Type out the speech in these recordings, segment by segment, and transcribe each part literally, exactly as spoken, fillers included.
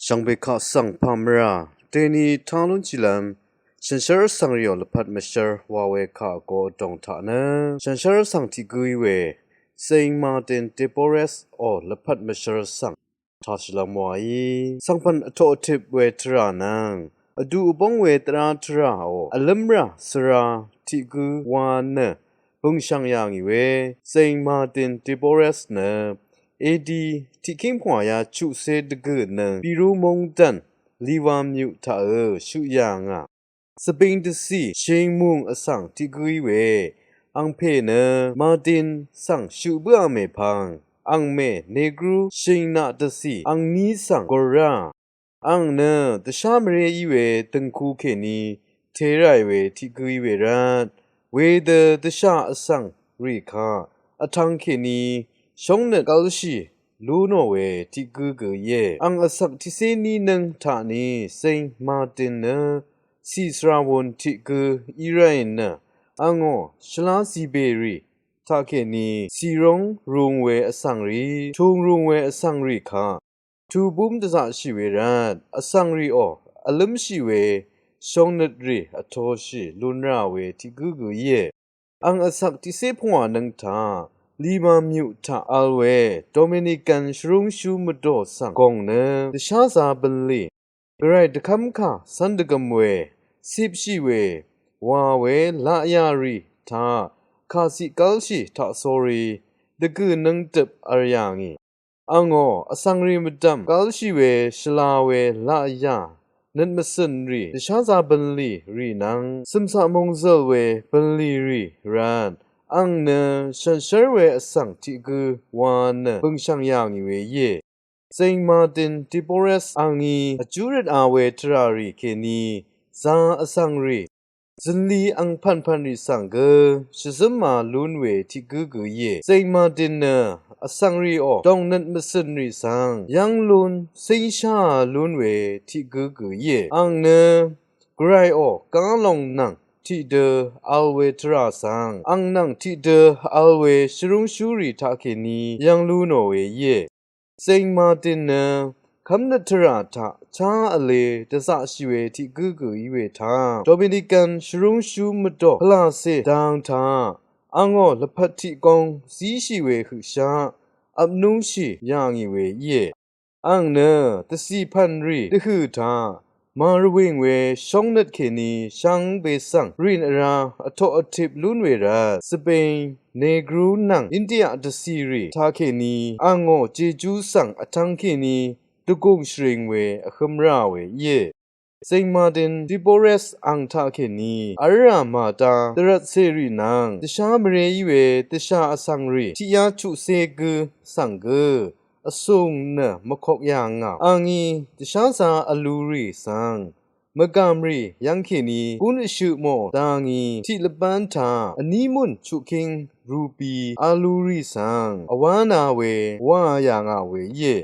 Jv̀ngbè kaq svng pà mvrà deni taq lúnshìlv́m shànshér vsvng rìò lvpat mvshv́r wa we kaq vgo dòng taq nø shànshér vsvng tiq gǿí we Saint Martin de Porres ò lvpat mvshv́r svng taq shvlv́m waí svngpv̀n vtoq vtip we tvrà nvng vdu vbóng we tvrà tvràò vlǿmrà svra tiq gǿ wa nø bø̀ngshv̀ng yà ngì we Saint Martin de Porres nø edi tiqkíng pvngwà ya chuqcé dvgø̀ nø Peru mungdàn Lima myuq taq ø shøq yà ngà. Svbing dvcì shing mung vsvng tiq gǿí we angpè nø Martin svng shøq bǿà mèpvng angmè Negru shing naq dvcì angní svng gùrrá. Ang nø dvshá mvré í we dø̀ngku kèní te ráì we tiq gǿí we rvt wedø dvshá vsvng rì kaq vtvng kèní shóngnøt gv́lshì lú nò we tiq gǿ gø íe. Ang vsvk tiqcé ní nǿng taq ní Saint Martin nø cì svra wun tiq gǿ í ráì nø angò shvlá zìbè rì taq kèní cì róng rung we vsvng rì, tung rung we vsvng rì kaq tubúm dvzaqshì we rvt vsvng rìò vlǿmshì we shóngnøt rì vtoshì lún rà we tiq gǿ gø íe. Ang vsvk tiqcé pvngwà nǿng taq Lima myuq taq vl we Dominican shvrúngshú mvdò svng gòng nø dvsházā bv̀nlì gvray dvkv́mkà cv́n dvgøm we cipshì we wa we laqyà rì taq kàciq gv́lshì taqsórí dvgø̀ nǿng døp v̄l yà ngì. Angò vsvng rì mvdv̀m gv́lshì we shvla we laqyà nøt mvcø̀n rì dvsházā bv̀nlì rì nvng cø̀mcaq mòngzø̀l we bv̀nlì rì rvt ang nø shànshér we vsvng tiq gǿ wa nø bø̀ngshv̀ng yà ngì we íe. Saint Martin de Porres angí vjú rvt a we tvrà rì kèní zā vsvng rì zø̀nli angpv̀npv̀n rì svng gø shvzǿmā lún we tiq gǿ gø íe. Saint Martin nø vsvng rìò dòngnøt mvcø̀n rì svng yv́ng lún cíngsháā lún we tiq gǿ gø íe. Ang nø gvrayò gá long nvng tiqdø vl we tvrà svng ang nvng tiqdø vl we shvrúngshú rì taq kèní yv́ng lú nò we íe. Saint Martin nø kv́mnøt tvrà taq chá vlē dvzaqshì we tiq gǿ gø í we taq Dominican shvrúngshú mvdò pvlàcè dang taq angò lvpat tiq góng zíshì we høqshaq vpnúngshì yà ngì we íe. Ang nø dvcì pv̀n rì dvhø̀ taq màrvwìng we shóngnøt kèní shvngbe svng rìn vrá vtoq vtip lún we rvt Spain, Negru nvng India dvcì rì taq kèní angò jejú svng vtvng kèní dvgùng shvring we vhø̄m rà we íe. Saint Martin de Porres ang taq kèní v́lrà màdá dvrvtcè rì nvng dvshá mvré í we dvshà vsvng rì tiqyá chuqcé gǿ svng gø vsùng nø mvkok yà ngà. Angí dvsházā vlū rì svng mvgàm rì yv́ng kèní gún vshøq mò dá ngí tiq lvbán taq vní mùn chuqkíng rubi vlū rì svng vwá na we wá yà ngà we íe.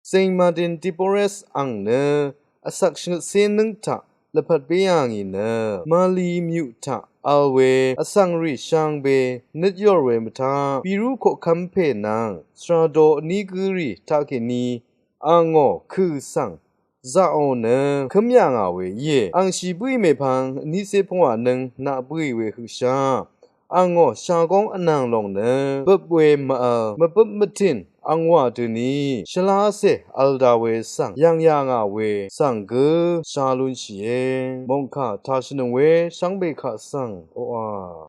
Saint Martin de Porres ang nø vsvk shvngøtcé nǿng taq lvpat bé yà ngì nø Mali myuq taq vl we vsvng rì shvngbe nøt yòr we mvtaq Peru koqkv́m pè nvng svra do vní gǿ rì taq kèní angò kø̀ svng zaqò nø kǿm yà ngà we íe. Angshì bǿì mèpvng vnícé pvngwà nǿng naq bǿì we høqshaq angò shagóng vnàng lòng nø bøp we mv-vl mvbøp mvtìn angwà døni shvlacè vl da we svng yv̀ng yà ngà we svng gø sha lúnshìe. Mòngkà taq shvnøng we shvngbe kaq svng oqà